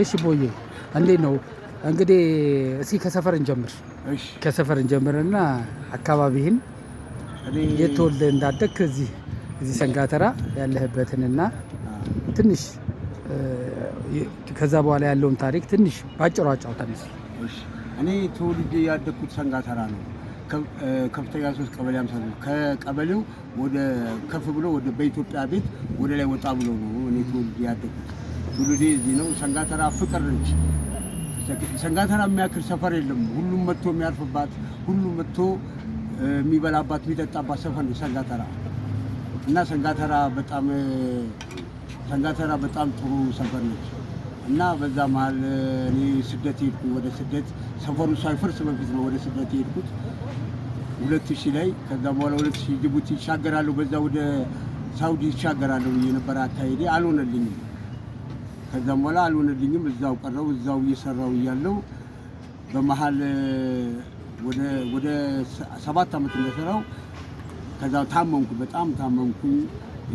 እሺ ቦዬ እንዴት ነው እንግዲህ? እስኪ ከሰፈር እንጀምር። እሺ። ከሰፈር እንጀምርና አካባቢህን እኔ የት ተወልደህ እንዳደግክ እዚህ ሰንጋተራ ያለህበትንና ትንሽ ከዛ በኋላ ያለውን ታሪክ ትንሽ ባጭሩ አጫውተን እስኪ። እሺ፣ እኔ ተወልጄ ያደግኩት ሰንጋተራ ነው። ከፍተኛ 3 ቀበሌ 53 ከቀበሌው ወደ ከፍ ብሎ ወደ በኢትዮጵያ ቤት ወደ ላይ ወጣ ብሎ ነው እኔ ተወልጄ ያደግኩት። ትውልዴ እዚህ ነው። ሰንጋተራ ፍቅር ነች። ሰንጋተራ የሚያክል ሰፈር የለም። ሁሉም መጥቶ የሚያርፍባት፣ ሁሉም መጥቶ የሚበላባት የሚጠጣባት ሰፈር ነው ሰንጋተራ። እና ሰንጋተራ በጣም ጥሩ ሰፈር ነች። እና በዛ መሀል እኔ ስደት ሄድኩ። ወደ ስደት ሰፈሩ ሳይፈርስ በፊት ነው ወደ ስደት የሄድኩት 2000 ላይ። ከዛ በኋላ 2000 ጅቡቲ ይሻገራለሁ፣ በዛ ወደ ሳውዲ ይሻገራለሁ ብዬ የነበረ አካሄዴ አልሆነልኝም። ከዛም በኋላ አልሆነልኝም፣ እዛው ቀረው። እዛው እየሰራው እያለው በመሀል ወደ 7 ዓመት እንደሰራው ከዛ ታመምኩ፣ በጣም ታመምኩኝ።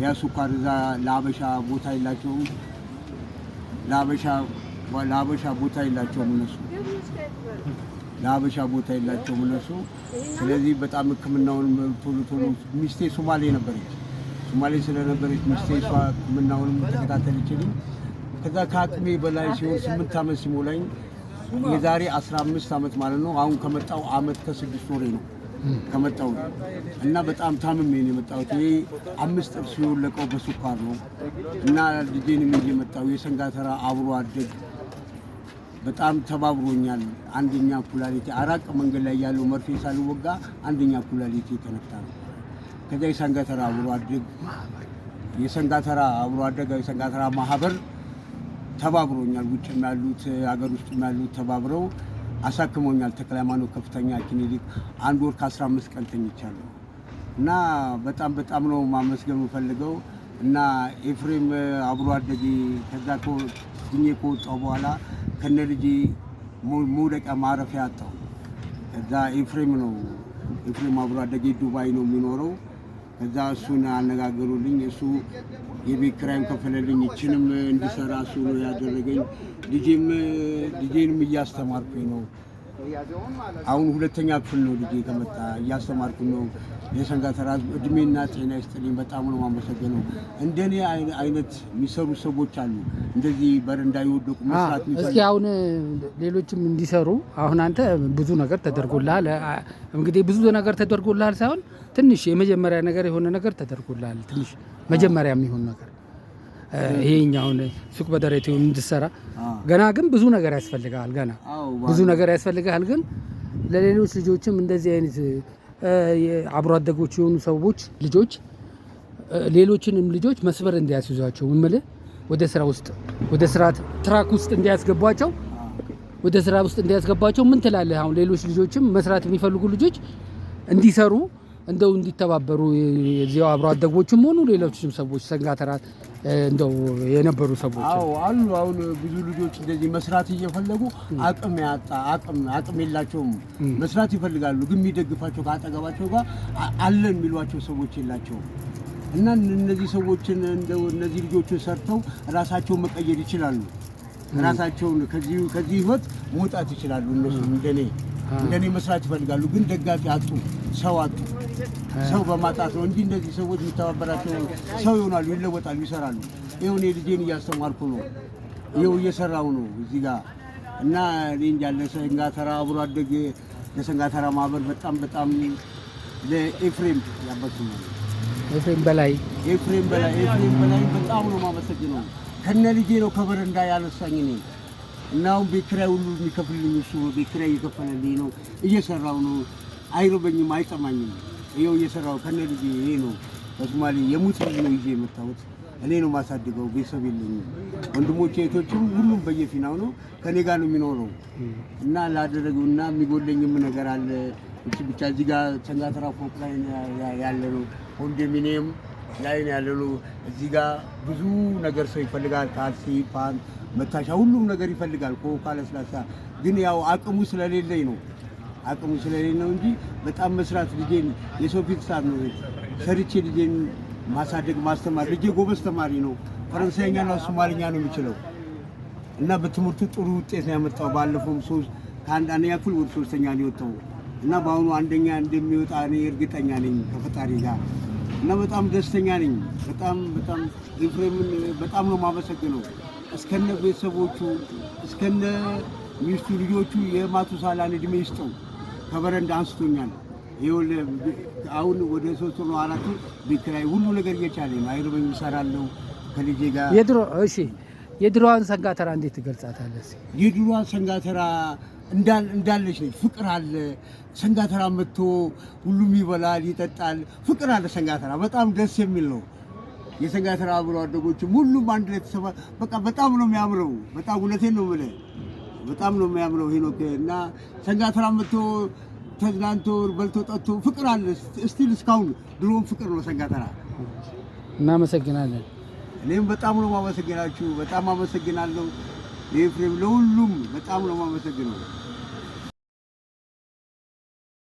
ያ ስኳር እዛ ለአበሻ ቦታ የላቸውም፣ ለአበሻ ቦታ የላቸውም እነሱ፣ ለአበሻ ቦታ የላቸውም እነሱ። ስለዚህ በጣም ሕክምናውን ቶሎ ቶሎ ሚስቴ ሶማሌ ነበረች። ሶማሌ ስለነበረች ሚስቴ እሷ ሕክምናውንም ተከታተለችልኝ። ከዛ ከአቅሜ በላይ ሲሆን 8 ዓመት ሲሞላኝ የዛሬ 15 ዓመት ማለት ነው። አሁን ከመጣው ዓመት ከ6 ወሬ ነው ከመጣው እና በጣም ታምሜ ነው የመጣሁት። ይሄ አምስት ጥርስ የወለቀው በስኳር ነው እና ልጄንም ይዤ መጣሁ። የሰንጋተራ አብሮ አደግ በጣም ተባብሮኛል። አንደኛ ኩላሊቴ አራቅ መንገድ ላይ ያለው መርፌ ሳልወጋ አንደኛ ኩላሊቴ ተነክታ ነው። ከዛ የሰንጋተራ አብሮ አደግ የሰንጋተራ ማህበር ተባብሮኛል። ውጭም ያሉት ሀገር ውስጥም ያሉት ተባብረው አሳክሞኛል። ተክለ ሃይማኖት ከፍተኛ ክሊኒክ አንድ ወር ከ15 ቀን ተኝቻለሁ እና በጣም በጣም ነው ማመስገን የምፈልገው እና ኤፍሬም አብሮ አደጌ ከዛ ድኜ ከወጣሁ በኋላ ከነ ልጄ መውደቂያ ማረፊያ አጣሁ። ከዛ ኤፍሬም ነው፣ ኤፍሬም አብሮ አደጌ ዱባይ ነው የሚኖረው። ከዛ እሱን አነጋገሩልኝ። እሱ የቤት ኪራይም ከፈለልኝ። ይችንም እንዲሰራ እሱ ነው ያደረገኝ። ልጄንም እያስተማርኩኝ ነው። አሁን ሁለተኛ ክፍል ነው ልጄ ከመጣ፣ እያስተማርኩ ነው። የሰንጋተራ ሕዝብ እድሜና ጤና ይስጥልኝ። በጣም ነው የማመሰግነው። እንደኔ አይነት የሚሰሩ ሰዎች አሉ። እንደዚህ በረንዳ የወደቁ መስራት እስኪ የሚፈልጉ አሁን ሌሎችም እንዲሰሩ አሁን አንተ ብዙ ነገር ተደርጎልሃል። እንግዲህ ብዙ ነገር ተደርጎልሃል ሳይሆን ትንሽ የመጀመሪያ ነገር የሆነ ነገር ተደርጎልሃል። ትንሽ መጀመሪያ የሚሆን ነገር ይሄኛውን ሱቅ በደረቴው እንድትሰራ ገና ግን ብዙ ነገር ያስፈልግሃል። ገና ብዙ ነገር ያስፈልግሃል። ግን ለሌሎች ልጆችም እንደዚህ አይነት አብሮ አደጎች የሆኑ ሰዎች ልጆች ሌሎችንም ልጆች መስመር እንዲያስይዟቸው እምልህ ወደ ስራ ውስጥ ወደ ስራ track ውስጥ እንዲያስገቧቸው ወደ ስራ ውስጥ እንዲያስገቧቸው ምን ትላለህ? አሁን ሌሎች ልጆችም መስራት የሚፈልጉ ልጆች እንዲሰሩ እንደው እንዲተባበሩ እዚያው አብሮ አደጎችም ሆኑ ሌሎችም ሰዎች ሰንጋተራ እንደው የነበሩ ሰዎች። አዎ አሉ። አሁን ብዙ ልጆች እንደዚህ መስራት እየፈለጉ አቅም ያጣ አቅም የላቸውም። መስራት ይፈልጋሉ፣ ግን የሚደግፋቸው ከአጠገባቸው ጋር አለን የሚሏቸው ሰዎች የላቸውም። እና እነዚህ ሰዎችን እንደው እነዚህ ልጆችን ሰርተው ራሳቸውን መቀየር ይችላሉ። ራሳቸውን ከዚህ ህይወት መውጣት ይችላሉ። እነሱ እንደኔ መስራት ይፈልጋሉ፣ ግን ደጋፊ አጡ፣ ሰው አጡ። ሰው በማጣት ነው እንጂ እንደዚህ ሰዎች የሚተባበራቸው ሰው ይሆናሉ፣ ይለወጣሉ፣ ይሰራሉ። ይኸው እኔ ልጄን እያስተማርኩ ነው፣ ይኸው እየሰራው ነው እዚህ ጋር። እና እኔ እንጃ ለሰንጋተራ አብሮ አደግ ለሰንጋተራ ማህበር በጣም በጣም ለኤፍሬም ያበቱ ነው። ኤፍሬም በላይ። ኤፍሬም በላይ፣ ኤፍሬም በላይ በጣም ነው የማመሰግነው። ከነ ልጄ ነው ከበረንዳ ያነሳኝ እኔ እና አሁን ቤት ኪራይ ሁሉ የሚከፍልልኝ እሱ ነው። ቤት ኪራይ እየከፈለልኝ ነው፣ እየሰራው ነው። አይርበኝም፣ አይጠማኝም። ይኸው እየሰራው ከነ ልጄ ይሄ ነው። በሶማሌ የሙት ልጅ ነው ይዤ የመጣሁት። እኔ ነው የማሳድገው፣ ቤተሰብ የለኝም። ወንድሞቼ እህቶችም ሁሉም በየፊናው ነው ከኔ ጋር ነው የሚኖረው እና ላደረገው እና የሚጎለኝም ነገር አለ። እቺ ብቻ እዚህ ጋር ሰንጋተራ ፎቅ ላይ ያለ ነው፣ ኮንዶሚኒየም ላይ ነው ያለ ነው። እዚህ ጋር ብዙ ነገር ሰው ይፈልጋል። ካልሲ፣ ፓንት፣ መታሻ ሁሉም ነገር ይፈልጋል። ኮካ፣ ለስላሳ ግን ያው አቅሙ ስለሌለኝ ነው አቅሙ ስለሌለኝ ነው እንጂ በጣም መስራት ልጄን የሰው ፊት ሳር ነው ሰርቼ ልጄን ማሳደግ ማስተማር። ልጄ ጎበዝ ተማሪ ነው። ፈረንሳይኛና ሶማሊኛ ነው የሚችለው። እና በትምህርቱ ጥሩ ውጤት ነው ያመጣው። ባለፈውም ሶስት ከአንድ አንደኛ ክፍል ወደ ሶስተኛ ነው የወጣው እና በአሁኑ አንደኛ እንደሚወጣ እኔ እርግጠኛ ነኝ ከፈጣሪ ጋር እና በጣም ደስተኛ ነኝ። በጣም በጣም ኤፍሬምን በጣም ነው የማመሰግነው እስከነ ቤተሰቦቹ፣ እስከነ ሚስቱ፣ ልጆቹ የማቱሳላን እድሜ ይስጠው። ከበረንዳ አንስቶኛል። ይኸውልህ አሁን ወደ 3 ነው 4 ወር ቤት ኪራይ ሁሉ ነገር እየቻለ ነው። አይርበኝ፣ እሰራለሁ ከልጄ ጋር። የድሮ እሺ፣ የድሮዋን ሰንጋተራ እንዴት ትገልጻታለህ? እስኪ? የድሮዋን ሰንጋተራ እንዳለች ነች። ፍቅር አለ ሰንጋተራ መጥቶ ሁሉም ይበላል፣ ይጠጣል። ፍቅር አለ ሰንጋተራ በጣም ደስ የሚል ነው። የሰንጋተራ አብሮ አደጎችም ሁሉም አንድ ላይ ተሰባ በቃ በጣም ነው የሚያምረው። በጣም እውነቴን ነው የምልህ፣ በጣም ነው የሚያምረው ሄኖክ። እና ሰንጋተራ መጥቶ ተዝናንቶ በልቶ ጠጥቶ ፍቅር አለ still እስካሁን ድሮም ፍቅር ነው ሰንጋተራ። እናመሰግናለን። እኔም በጣም ነው የማመሰግናችሁ። በጣም አመሰግናለሁ ኤፍሬም፣ ለሁሉም በጣም ነው የማመሰግነው።